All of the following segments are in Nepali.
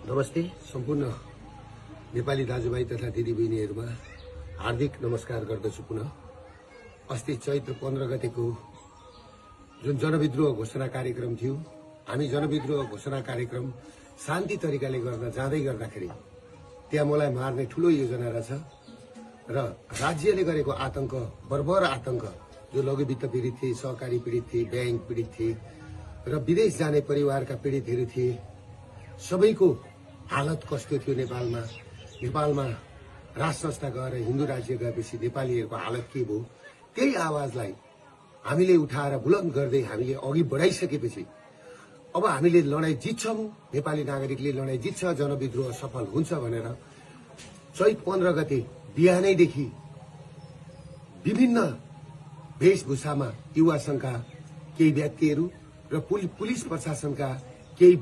नमस्ते सम्पूर्ण नेपाली दाजुभाइ तथा दिदीबहिनीहरुमा हार्दिक नमस्कार गर्दछु। पुनः अस्ति चैत्र 15 गतेको जुन जनविद्रोह घोषणा कार्यक्रम थियो, हामी जनविद्रोह घोषणा कार्यक्रम शान्ति तरिकाले गर्न जाँदै गर्दाखेरि त्यहाँ मलाई मार्ने ठूलो योजना रहेछ र राज्यले गरेको आतंक, बर्बर आतंक, जो लघुवित्त पीडित थिए, सहकारी पीडित थिए, बैंक पीडित थिए र विदेश जाने परिवारका पीडितहरू थिए, सबैको हालत कस्तो थियो नेपालमा राज संस्था गएर हिन्दू राज्य गएपछि नेपालीहरूको हालत के भयो, त्यही आवाजलाई हामीले उठाएर बुलन्द गर्दै हामीले अघि बढाइसकेपछि अब हामीले लडाई जित्छौं, नेपाली नागरिकले लडाई जित्छ, जनविद्रोह सफल हुन्छ भनेर चैत 15 गते बिहानैदेखि विभिन्न वेशभूषामा युवा संघका केही व्यक्तिहरू र पुलिस प्रशासनका केही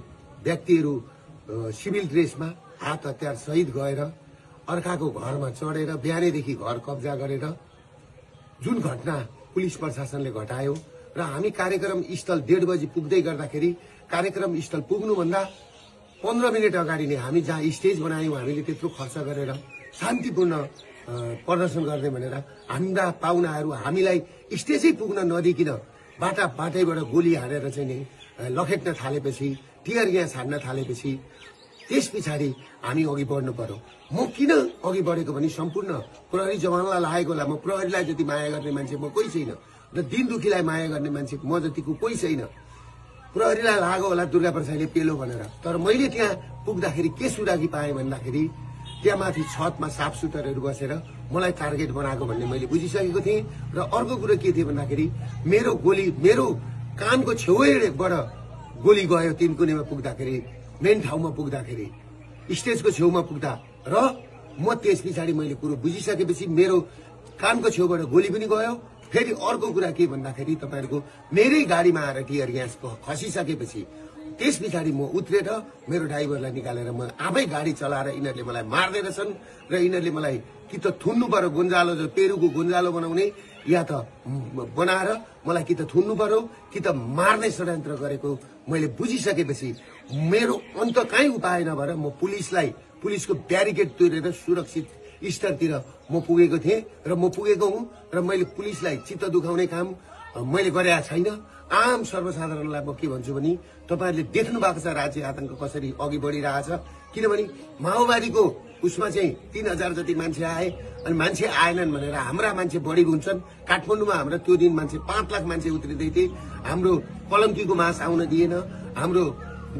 व्यक्तिहरू सिभिल ड्रेसमा हात हतियार सहित गएर अर्काको घरमा चढेर बिहानैदेखि घर कब्जा गरेर जुन घटना पुलिस प्रशासनले घटायो र हामी कार्यक्रम स्थल 1:30 बजे पुग्दै गर्दाखेरि कार्यक्रम स्थल पुग्नुभन्दा 15 मिनेट अगाडि नै हामी जहाँ स्टेज बनायौं, हामीले त्यत्रो खर्च गरेर शान्तिपूर्ण प्रदर्शन गर्ने भनेर हाम्रा पाहुनाहरू हामीलाई स्टेजै पुग्न नदिकिन बाटैबाट गोली हानेर चाहिँ नि लखेट्न थालेपछि, टियर ग्यास हान्न थालेपछि त्यस पछाडि हामी अघि बढ्नु पर्यो। म किन अघि बढेको भने सम्पूर्ण प्रहरी जवानलाई लागेको होला। म प्रहरीलाई जति माया गर्ने मान्छे म कोही छैन र दिन दुखीलाई माया गर्ने मान्छे म जतिको कोही छैन। प्रहरीलाई लाग्यो होला दुर्गा प्रसादले पेलो भनेर, तर मैले त्यहाँ पुग्दाखेरि के सुरागी पाएँ भन्दाखेरि त्यहाँ माथि छतमा साफ सुटरहरू बसेर मलाई टार्गेट बनाएको भन्ने मैले बुझिसकेको थिएँ। र अर्को कुरो के थियो भन्दाखेरि मेरो कानको छेउबाट गोली गयो। तिनकुनेमा पुग्दाखेरि, मेन ठाउँमा पुग्दाखेरि, स्टेजको छेउमा पुग्दा र म त्यस पछाडि मैले कुरो बुझिसकेपछि मेरो कानको छेउबाट गोली पनि गयो। फेरि अर्को कुरा के भन्दाखेरि तपाईहरुको मेरै गाडीमा आएर टियर ग्यास खसिसकेपछि त्यस पछाडि म उत्रेर मेरो ड्राइभरलाई निकालेर म आफै गाडी चलाएर यिनीहरूले मलाई मार्दै रहेछन् र यिनीहरूले मलाई कि त थुन्नु पर्यो, गुन्जालो जो पेरुको गुन्जालो बनाउने, या त बनाएर मलाई कि त थुन्नु पर्यो कि त मार्ने षड्यन्त्र गरेको मैले बुझिसकेपछि मेरो अन्त काहीँ उपाय नभएर म पुलिसको ब्यारिकेड तोडेर सुरक्षित स्तरतिर म पुगेको थिएँ र म पुगेको हुँ र मैले पुलिसलाई चित्त दुखाउने काम मैले गरेका छैन। आम सर्वसाधारणलाई म के भन्छु भने तपाईहरुले देख्नु भएको छ राज्य आतंक कसरी अघि बढिरहेछ। किनभने माओवादीको उसमा चाहिँ 3000 जति मान्छे आए अनि मान्छे आएनन् भनेर हाम्रा मान्छे बढी हुन्छन्। काठमाडौँमा हाम्रो त्यो दिन मान्छे 5 लाख मान्छे उत्रिदै थिए। हाम्रो कलम्कीको मास आउन दिएन, हाम्रो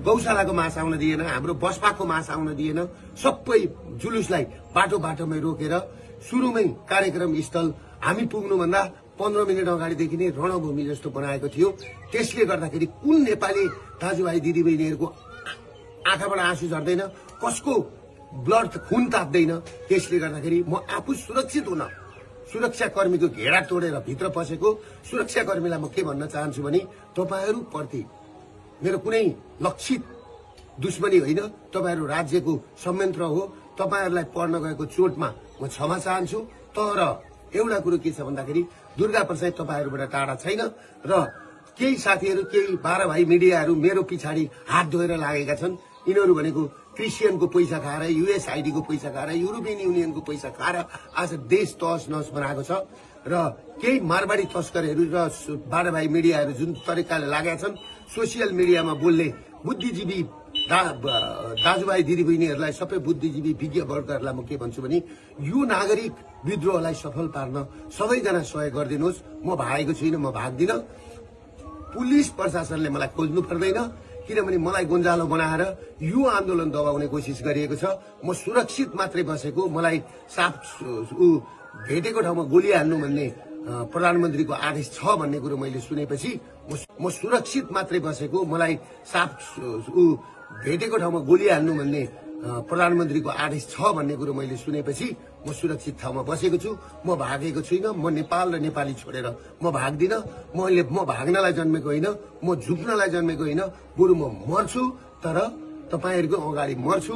गौशालाको मास आउन दिएन, हाम्रो बसपाको मास आउन दिएन। सबै जुलुसलाई बाटोमै रोकेर सुरुमै कार्यक्रम स्थल हामी पुग्नुभन्दा 15 मिनेट अगाडिदेखि नै रणभूमि जस्तो बनाएको थियो। त्यसले गर्दाखेरि कुन नेपाली दाजुभाइ दिदीबहिनीहरूको आँखाबाट आँसु झर्दैन, कसको ब्लड खुन ताप्दैन। त्यसले गर्दाखेरि म आफू सुरक्षित हुन सुरक्षाकर्मीको घेरा तोडेर भित्र पसेको सुरक्षाकर्मीलाई म के भन्न चाहन्छु भने तपाईहरु प्रति मेरो कुनै लक्षित दुश्मनी होइन, तपाईहरु राज्यको संयन्त्र हो। तपाईहरुलाई पर्न गएको चोटमा म क्षमा चाहन्छु। तर एउटा कुरो के छ भन्दाखेरि दुर्गा प्रसाद तपाईहरुबाट टाढा छैन र केही साथीहरु, केही 12 भाइ मिडियाहरु मेरो पछाडि हात धोएर लागेका छन्। यिनीहरु भनेको क्रिस्चियनको पैसा खाएर, युएसआईडी को पैसा खाएर, युरोपियन युनियनको पैसा खाएर आज देश तहस नहस बनाएको छ र केही मारवाडी तस्करहरू र 12 भाइ मिडियाहरु जुन तरिकाले लागेका छन् सोसियल मिडियामा बोल्ने बुद्धिजीवी दाजुभाइ दिदीबहिनीहरूलाई, सबै बुद्धिजीवी विज्ञ वर्गहरूलाई म के भन्छु भने यो नागरिक विद्रोहलाई सफल पार्न सबैजना सहयोग गरिदिनुहोस्। म भागेको छुइनँ, म भाग्दिन। पुलिस प्रशासनले मलाई खोज्नु पर्दैन, किनभने मलाई गुन्जालो बनाएर यो आन्दोलन दबाउने कोसिस गरिएको छ। म सुरक्षित मात्रै बसेको, मलाई साफ भेटेको ठाउँमा गोली हान्नु भन्ने प्रधानमन्त्रीको आदेश छ भन्ने कुरो मैले सुनेपछि म सुरक्षित मात्रै बसेको, मलाई साफ भेटेको ठाउँमा गोली हान्नु भन्ने प्रधानमन्त्रीको आदेश छ भन्ने कुरो मैले सुनेपछि म सुरक्षित ठाउँमा बसेको छु। म भागेको छुइनँ। म नेपाल र नेपाली छोडेर म भाग्दिन। म भाग्नलाई जन्मेको होइन, म झुक्नलाई जन्मेको होइन, बरु म मर्छु तर तपाईहरुको अगाडि मर्छु।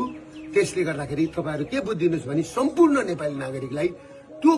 त्यसले गर्दाखेरि तपाईहरु के बुझ्दिनुस् भने सम्पूर्ण नेपाली नागरिकलाई त्यो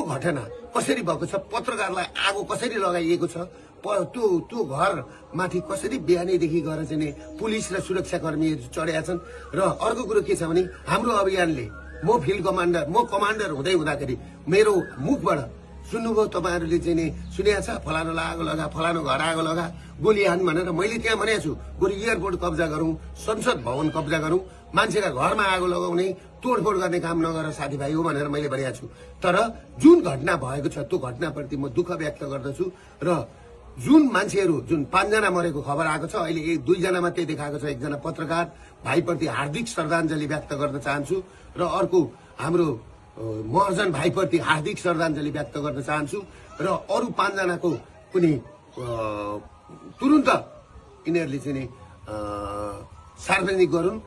घटना कसरी भएको छ, पत्रकारलाई आगो कसरी लगाइएको छ, त्यो घर माथि कसरी बिहानैदेखि गएर चाहिँ नि पुलिस र सुरक्षाकर्मीहरू चढेका छन्। र अर्को कुरो के छ भने हाम्रो अभियानले म फिल्ड कमान्डर हुँदै हुँदाखेरि मेरो मुखबाट सुन्नुभयो तपाईँहरूले चाहिँ नि सुनेको छ फलानो आगो लगा फलानो घर आगो लगा गोली हान भनेर मैले त्यहाँ भनेको छु बरु एयरपोर्ट कब्जा गरौँ संसद भवन कब्जा गरौँ मान्छेका घरमा आगो लगाउने तोडफोड गर्ने काम नगर साथीभाइ हो भनेर मैले भनेको छु। तर जुन घटना भएको छ त्यो घटनाप्रति म दुःख व्यक्त गर्दछु र जुन मान्छेहरू जुन 5 जना मरेको खबर आएको छ अहिले 2 जना मात्रै देखाएको छ। एकजना पत्रकार भाइप्रति हार्दिक श्रद्धाञ्जली व्यक्त गर्न चाहन्छु र अर्को हाम्रो महर्जन भाइप्रति हार्दिक श्रद्धाञ्जली व्यक्त गर्न चाहन्छु र अरू 5 जनाको पनि तुरुन्त यिनीहरूले चाहिँ सार्वजनिक गरून्।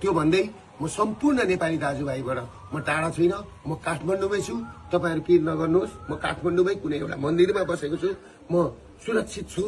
त्यो भन्दै म सम्पूर्ण नेपाली दाजुभाइबाट म टाढा छुइनँ, म काठमाडौँमै छु। तपाईँहरू पिर नगर्नुहोस्, म काठमाडौँमै कुनै एउटा मन्दिरमा बसेको छु, म सुरक्षित छु।